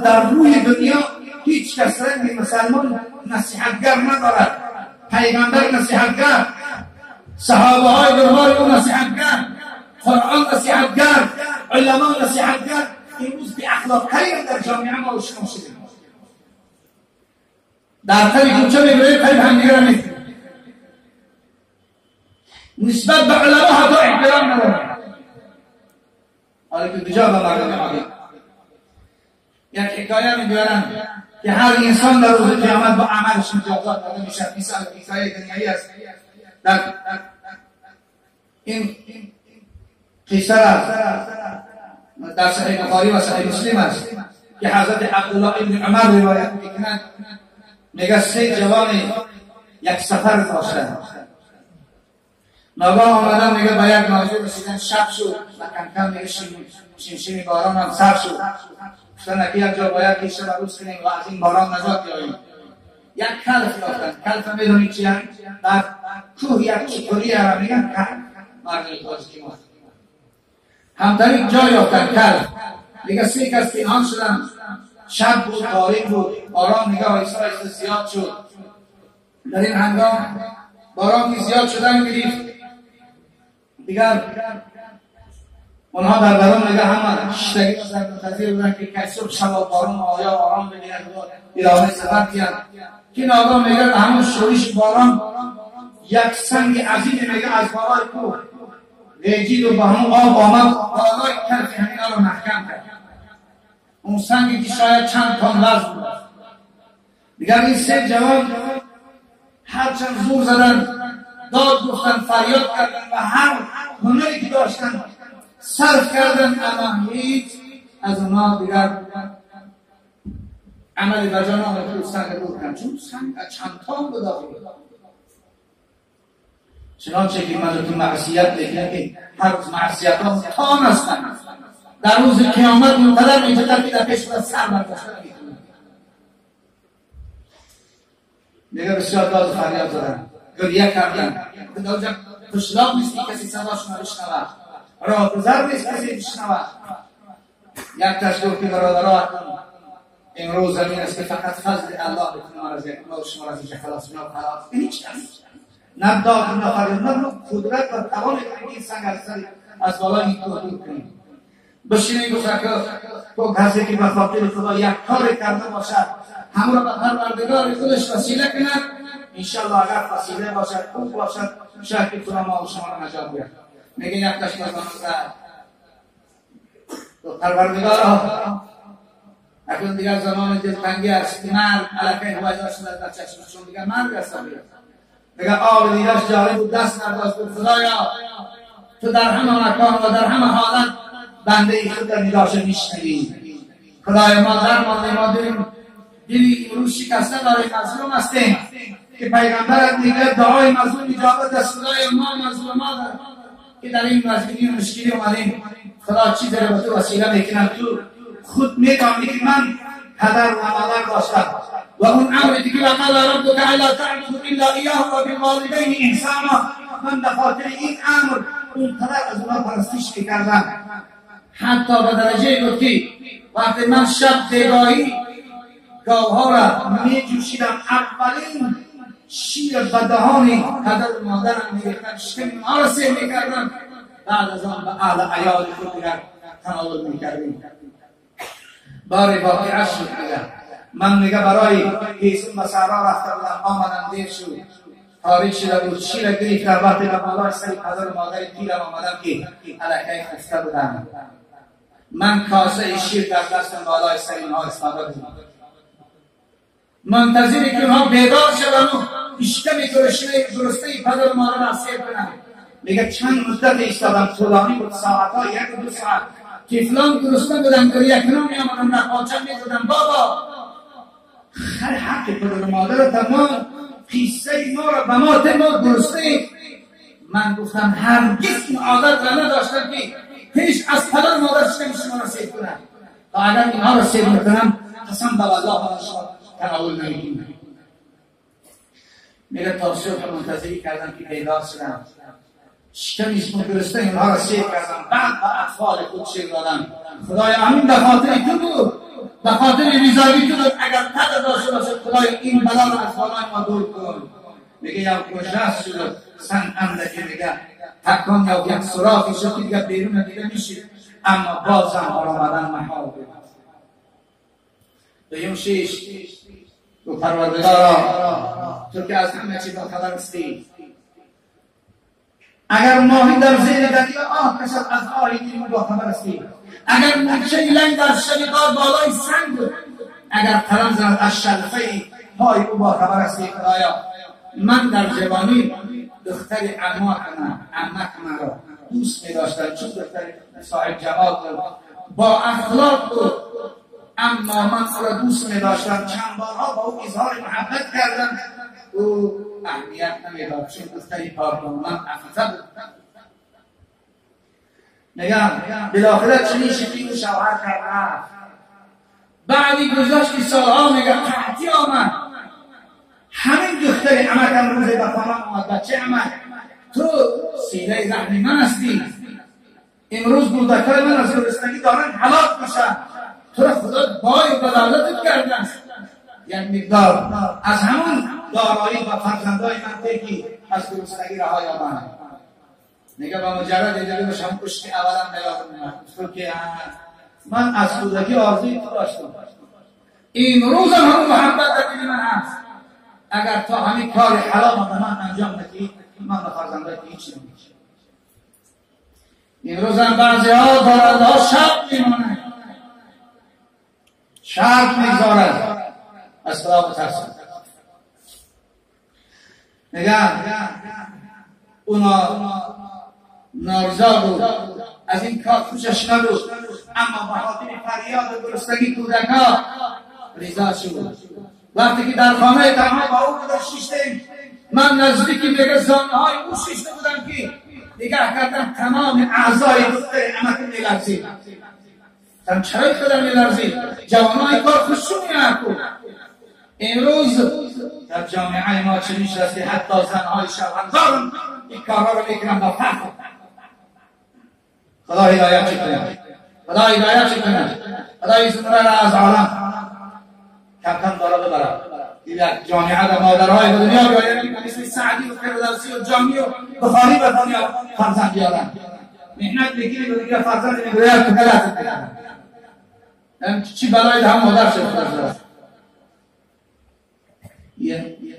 در روی دنیا هیچ کس رنگ مسلمان نصیحتگر ندارد. پیغمبر نصیحتگر، صحابه های دربار او نصیحتگر، قرآن نصیحتگر، علما نصیحتگر. امروز بی اخلاق ترین در جامعه ما و شما شده. در تری کوچه میگوید قریب همدیگه را می‌کنند. نسبت به علما حتی احترام ندارند. حالا که کجا به مردم عادی یک حکایه میگویند که هر انسان در روز قیامت با عملش مجازات داده میشد. مثال حکایه دنیایی است. در این قصه در صحیح بخاری و صحیح مسلم است که حضرت عبدالله ابن عمر روایت میکنند. میگه سه جوان یک سفر داشتند. ناگاه آمدن میگه به یک موضوع رسیدن، شب شد و کم کم میگه شمشیم باران هم سر شد. گفتن که یک جا باید که شب روز کنیم و از این باران نجات یابیم. یک کلف یافتن. کلف هم میدونید چیه؟ در کوه یک چطوری را میگن کلف، مردم تاجیکی ما همتری جای یافتن کلف. میگه سه کس پنهان شدن. شب بود، تاریک بود، باران میگه آهسته آهسته زیاد شد. در این هنگام باران که زیاد شدن گرفت، دیگر اونها در بران میگه همه شتگی را منتظر بودن که کی صبح شب باران آیا آرام بگیرد و ادامه سفر بیاد. که ناگاه میگه همون شورش باران یک سنگ عظیم میگه از بالای کوه ریجید و با همون آب آمد بالای کلف همینا رو محکم کرد. اون سنگی که شاید چند تن وزن بود. دیگر این سه جوان هرچند زور زدن، داد گفتن، فریاد کردن و هر هنری که داشتن صرف کردن، اما هیچ از اونها دیگر عمل به جان آمد که سنگ دور کنن، چون سنگ چند تن بود. چنانچه که من تو معصیت میکنم که هر روز معصیت ها تام هستند، در روز قیامت منتظر میشد که در پیش خدا سر برداشته میکنه. میگه بسیار داد فریاد زدن، گریه کردن. قشلاق نیست که کسی صداشون بشنود، راهگذر نیست کسی بشنود. یک تاش گفت که برادرها امروز زمین است که فقط فضل الله بتونه از یک ما شما را از اینجا خلاص کنه. خلاص هیچ کس نه داد نه فریاد نه قدرت و توان این سنگ از بالای این کوه دور کنیم. بشینه گفت که تو کسی که به خاطر خدا یک کار کرده باشد همون را به پروردگار خودش وسیله کند، انشالله اگر وسیله باشد خوب باشد شاید که خدا ما و شما را نجات بیاد. میگه یک تاش بزن زد پروردگارا اکنون دیگر زمان دلتنگی است، مرگ علیه هویدا شده در چشمشون، دیگر مرگ است. دیگر آب دیدش جاری بود، دست برداشت بود خدایا تو در همه مکان و در همه حالت بنده ای خود در نداش میشنوی. خدای ما در مانده، ما داریم دلی امروز شکسته داریم، مظلوم هستیم که پیغمبرت میگه دعای مظلوم اجابت است. خدای ما مظلوم ما داریم که در این وضعیت مشکلی اومدیم. خدا چیزی رو به تو وسیله میکنم، تو خود میدانی که من پدر و مادر داشتم و اون امر دیگه و قال ربک الا تعبدوا الا ایاه و بالوالدین احسانا. من به خاطر این امر اون پدر از اونها پرستش میکردم، حتی به درجه بود که وقتی من شب دیگاهی گاوها را می جوشیدم، اولین شیر به دهان پدر و مادرم میریختم، شکم اینها را سیر میکردم، بعد از آن به اهل عیال خود دیگر تناول میکردیم. باری واقعه شد دیگر. من میگه برای هیزم به صحرا رفته بودم، آمدم دیر شد، تاریک شده بود، شیر گرفتم، وقتی به بالای سر پدر و مادر پیرم آمدم که علیه خفته بودم، من کاسه شیر در دستم بالای سر اینها استاده بودم، منتظری که اونها بیدار شدن و اشکم گرسنه پدر و مادر را سیر کنم. میگه چند مدت ایستادم، طولانی بود، ساعتها، یک دو ساعت، طفلان گرسنه بودن، گریه کنان می آمدن، در پاچه می زدن بابا خر حق پدر و مادر تمام قصه ما را به ما ما گرسنه. من گفتم هرگز این عادت را نداشتم که پیش از پدر مادر شکم شما را سیر کنم، تا اگر اینها را سیر میکنم قسم به الله من شما تناول نمیکنم. میگه تا صبح منتظری کردم که پیدا شدم، شکمش گرسنه اینها را سیر کردم، بعد به اطفال خود شیر دادم. خدای امین به خاطر تو بود، به خاطر ریزایی تو داد، اگر قدر داشته باشد خدای این بلا را از بالای ما دور کن. میگه یا گشست شد سنگ اندکی، میگه تکان یا یک سراخی شد که دیگه بیرون دیگه میشه، اما بازم آمدن محال بود. دویم شیش تو پروردگارا تو که از همه چی با خبر هستی، اگر ماهی در زیر دریا آه کشد از آهی دل با خبر هستی، اگر مورچه لنگ در شب غار بالای سنگ بود، اگر قلم زند از شلفه پای او با خبر هستی. خدایا من در جوانی دختر عمک را دوست می داشتم، چون دختر صاحب جمال بود، با اخلاق بود، اما من او را دوست می داشتم. چند بارها با او اظهار محبت کردم، او اهمیت نمیداد، چون دختری پاکدامن عفیفه بود. میگم بالاخره چنین شکلی او شوهر کرد رفت. بعدی گذشت سالها، میگم قحطی آمد، همین دختر عمکم روزی به خانه آمد، بچه عمک تو سیله رحم من هستی، امروز کودکای من از گرسنگی دارن هلاک میشن، تو را خدا بای به دولتت کرده است، یک مقدار از همون دارایی و فرزندای من بگی از گرسنگی رها یابند. میگه با مجرد اجازه باشم عشق اولا به یادم میاد، گفت که من از کودکی آرزوی تو داشتم، این روز هم همون محبت در دل من هست، اگر تا همین کار حلال به من انجام ندی من به فرزندای هیچ نمیشه. این روز هم بعضی ها دارنده ها شرط میمانند، شرط میگذارند، از خدا بترسند. میگن اونا نارضا بود، از این کار خوشش نبود، اما به خاطر فریاد گرسنگی کودک‌ها رضا شد. وقتی که در خانه تنها با او بودم شیشتیم، من نزدیکی میگه زانوهای او شیشته بودم که نگاه کردم تمام اعضای دختر عمک میلرزید. گفتم چرا اینقدر میلرزید؟ جوانای کار خوششون میاد. امروز در جامعه ما چنین شده است که حتی زنهای شوهردار این کارها رو میکنن با فخر. خدا هدایت کنه، خدا هدایت کنه، خدا این زمره را از عالم کم کم داره ببرد. یک جامعه در مادرهای به دنیا بیایند مثل سعدی و فردوسی و جامی و بخاری به دنیا فرزند بیارند. محنت میگیری و دیگه فرزند میگوید تو غلط میکنی، چی بلایی هم مادر شد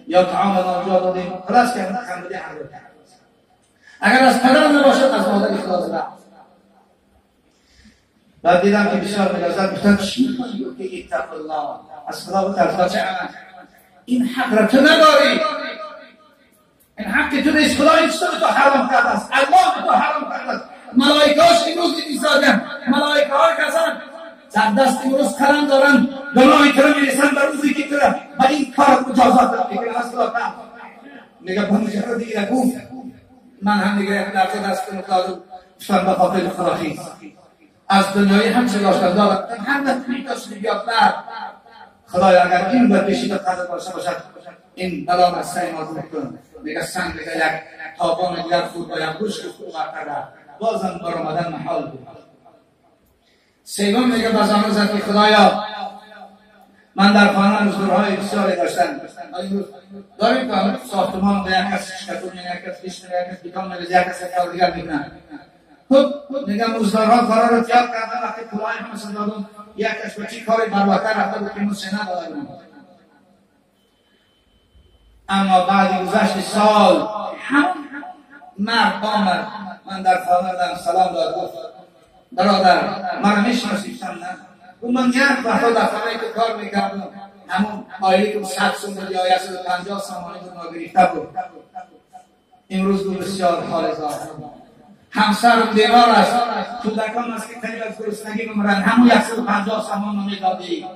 یا طعام ناجا دادیم خلاص کردیم خندیده هر دو. اگر از پدر نباشد از مادر اخلاص رفت. بعد دیدم که بسیار می‌لرزد، گفتم چی می‌کنی؟ که اتق الله، از خدا بترس بچه عمل، این حق را تو نداری، این حق تو نیست، خدا این چطور به تو حرام کرده است، الله به تو حرام کرده است، ملائکه‌اش امروز ایستادن، ملائکه ها کسان در دست امروز قلم دارن، گناه تو را می‌ریسن بر روزی که تو را و این کار مجازات را می‌کنن. از خدا بترس. میگه با مجرد دیگه گفت من هم دیگه یک لحظه دست مطلع گفتم به خاطر خدا از دنیای هم چه داشتم دارم، هر وقت می‌داشتی بیاد بعد خدای اگر این به پیشی به قدر باشه باشد این بلا از سر ما دور کن. میگه سنگ دیگه یک تابان دیگر خود با یک گوش که خود برقرار بازم برآمدن محال بود. سوم میگه بازم زد که خدایا من در خانه مزدورهای بسیاری داشتم، داریم که ساختمان به یک کس شکتون یک کس بیشتر یک کس بیتان میریزه یک کس کار دیگر میکنن. خب میگم مزدورها کارا رو تیار کردن، وقتی پولهای همه دادم یک کس به چی کاری برواتر رفته بود که موسه ندادم. اما بعد گذشت سال همون مرد آمد، من در خانه بودم، سلام داد، گفت برادر مرا میشناسی؟ نه. گفت من یک وقتا در خانه که کار میکردم همون آیه که 100 سوم بود یا 150 سامانی بود ما گرفته بود، امروز بود بسیار حال زار، همسرم بیمار است، کودکان است که قریب از گرسنگی بمرند، همون 150 سامان رو میدادی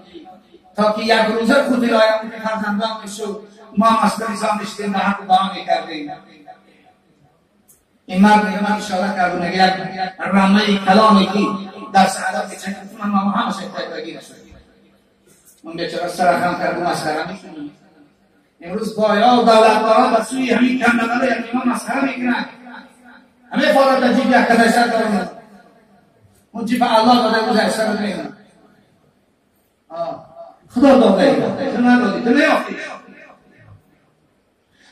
تا که یک روزه خود لایم که فرزندان میشد ما مسئله میشدیم و حق دعا میکردیم. این مرد میگه من اشاره کرد و میگه یک رمه کلامی که در سعادت که چند من ما همش اتفاقی نشد، اون بیچاره سر خم کرد و مسخره میکنه. امروز بایا و دولتداران به سوی همین کمبغل یک نیمه مسخره میکنن، همه فارغ در جیب یک کدای سر دارن، اون جیب الله داده روز اکثر میکنن. خدا داده ای تو ندادی، تو نیافتی.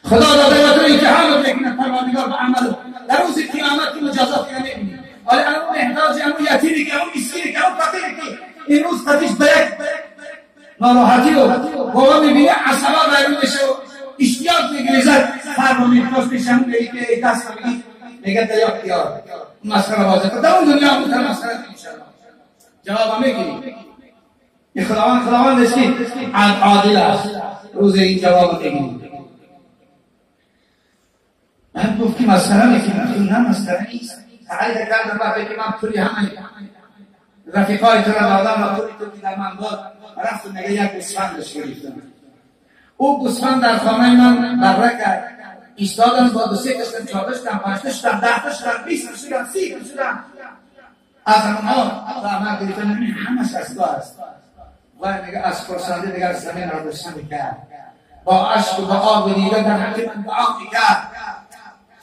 خدا داده و تو امتحان میکنه پروردگار به عمل. در روز قیامت تو مجازات نمیبینی. ولی اون محتاج، اون یتیمی که، اون مسکینی که، اون فقیری که این روز قدیش به یک ناراحتی و بابا میبینه عصبا بیرون میشه و اشتیاق میگریزد، فرما میپرس میشه، اون میگه که دست میگی میگه دریافت بیار مسخره بازه در اون دنیا هم تر مسخره انشاءالله جواب میگیری. این خداوند خداوند است که عادل است، روز این جواب میگیری. من گفت که مسخره میکنم، نه مسخره نیست. تعریف کردم وقتی که من پولی همه رفیقای تو را دادم و پولی تو که در من داد، رفتم میگه یک گوسفندش گرفتم. او گوسفند در خانه من بره کرد، ایستادم با 2-3 تا شدم، 4 تا شدم، 5 تا شدم، 10 تا شدم، 20 تا شدم، 30 تا شدم. از اونها و من گرفتم، همش از تو است. و میگه از خرسندی دیگر زمین را بوسه میکرد، با اشک و با آب دیده در حق من دعا میکرد.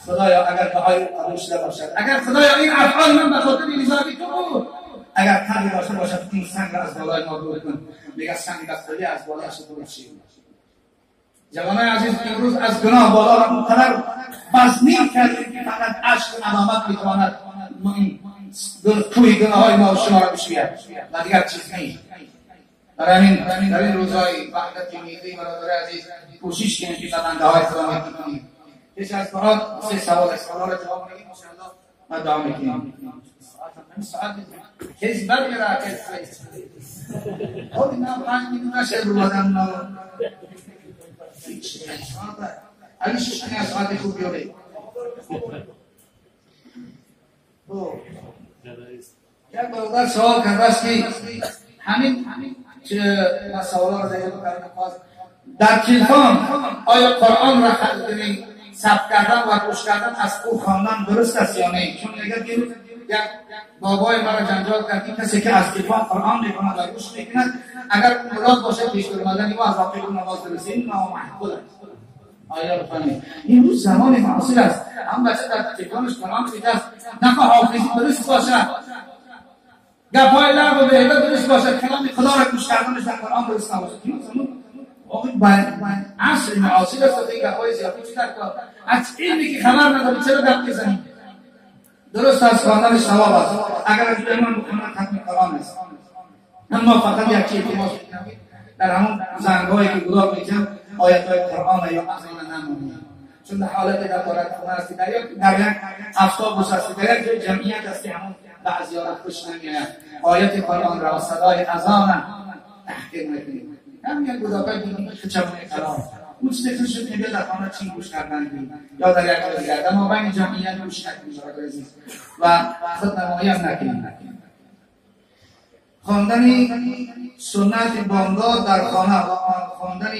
خدایا اگر دعای او قبول شده باشد، اگر خدایا این افعال من به خاطر رضای تو بود، اگر تقی داشته باشد این سنگ را از بالای ما دور کن. میگه سنگ بختلی از بالایش دور شد. جوانای عزیز، امروز از گناه بالا را اونقدر وزنین کردیم که فقط اشک و ندامت میتواند کوی گناه های ما و شما را بشوید و دیگر چیز نیست. برای همین در این روزهای وحدت ملی برادر عزیز کوشش کنیم که بنده های خدا میکنیم. پیش از قرآن 3 سوال است، سوالا را جواب میدیم انشاءالله و دعا میکنیم. ساعت کیس بد میره کیس خب اینا 5 میلیون نشه رو آدم نه علی 6 ساعت خوب بیاره. یک برادر سوال کرده است که همین که من سوالا را زیر کردم در تلفن آیا قرآن را ثبت کردن و گوش کردن از او خواندن درست است یا نه؟ چون میگه دیروز یک بابای مرا جنجال کرد کسی که از تلفن قرآن میخواند و گوش میکند اگر مراد باشه پیش درآمدن او از واقع نماز درست این نامعقول است. آیا بفهمید این روز زمان معاصر است، هم بچه در تلفنش قرآن میده است، نه حافظی درست باشه، گپای لغو و بهده درست باشه، کلام خدا را گوش کردنش در قرآن درست نباشه. عصر معاصر است، این گپای زیادی چی در کار؟ از علمی که خبر نداری چرا گپ میزنی؟ درست از خواندنش ثواب است، اگر از ایمان بکنن ختم قرآن است. اما فقط یک چیز التماس می‌کنم در همون زنگ‌هایی که گذار میشن آیت‌های قرآن یا اذان نمونید، چون در حالت در خونه هستی، در یک اتوبوس هستی، در یک جای جمعیت هستی، همون بعضی را خوش نمیآید آیت قرآن را و صدای اذان تحقیر نکنید. هم یک گذاکای دیگه چمونه کلام اون چیزی که شد میگه در خانه چی گوش کردن یا در یک جای دیگر در مابین جمعیت گوش نکنید برادر عزیز و خود نمایی هم نکنید. خواندن سنت بامداد در خانه و خواندن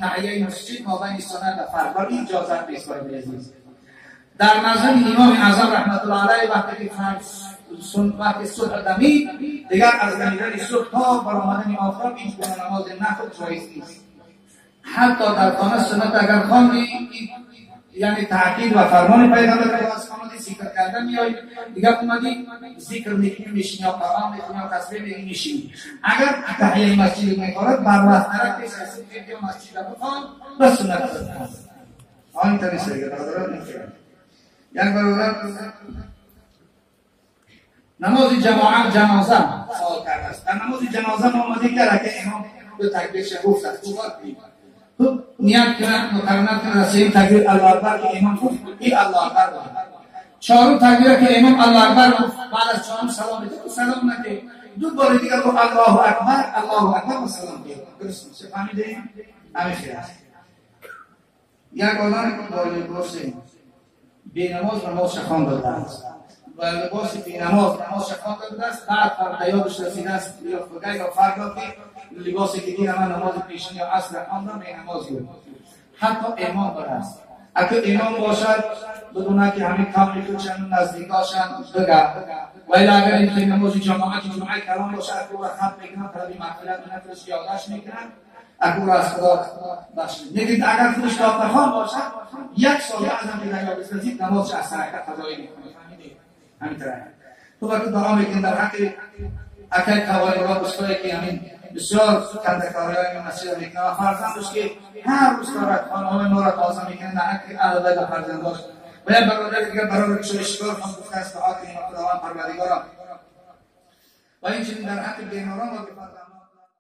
تحیه مسجد مابین سنت و فرض بر این اجازه نیست برادر عزیز. در مذهب امام اعظم رحمت الله علیه وقتی که وقتی صبح دمید دیگر از دمیدن صبح تا برآمدن آفتاب هیچ گونه نماز نفل جایز نیست. حتی در خانه سنت اگر خواندی یعنی تأکید و فرمان پیغمبر از خواندی ذکر کردن میای دیگر اومدی ذکر میکنی میشینی یا قرآن میخونی یا تسبیح میگی میشینی. اگر تحیه مسجد میخورد بر وقت نرک پیش از صبح بیا مسجد بخوان و سنت بخوان. آن طریق دیگه برادران نمی‌کنه. یک برادر نماز جماعت جنازه سوال کرده است. در نماز جنازه ما آمده کرد که امام دو تکبیرش گفت است خب نیت کنند مقرنت کنند از سیم تکبیر الله اکبر که امام گفت این الله اکبر بود. چهارم تکبیر که امام الله اکبر گفت بعد از چهارم سلام بده سلام نکرد دو بار دیگر گفت الله اکبر الله اکبر و سلام کرد. درست میشه فهمیدیم؟ همین خیر است. یک آدم با لباس بی نماز نماز خواند داده است و لباس بی نماز نماز خواند داده است، بعد فردا یادش رسیده است یا فردا یا فردا که لباسی که دیدم من نماز پیشین یا عصر خواندم بی نماز بود. حتی امام داره است، اگه امام باشد بدون که همین کاملی خودشان نزدیکاشان بگه، ولی اگر این نماز جماعت جمعه کلام باشد اگه او را خط میکنن طلب مغفرت میکنن یادش میکنن اگه او را از خدا بخشید میگید. اگر خودش دادخوان باشد یک سال از هم که در یاد رسید نمازش از حرکت فضایی میکنه. فهمیدید؟ همین طرح تو وقتی دعا میکنید در حق اکای قوای را استایی که همین بسیار کندکاری های مسجد میکنه و فرزندش که هر روز دارد خانه های ما را تازه میکنه، نه حق اهل و فرزنداش. و یک برادر دیگر برادر که اشکار خواهم گفته است، دعا کنیم خداوند پروردگارا. و این چنین در حق بیماران و فرزندان.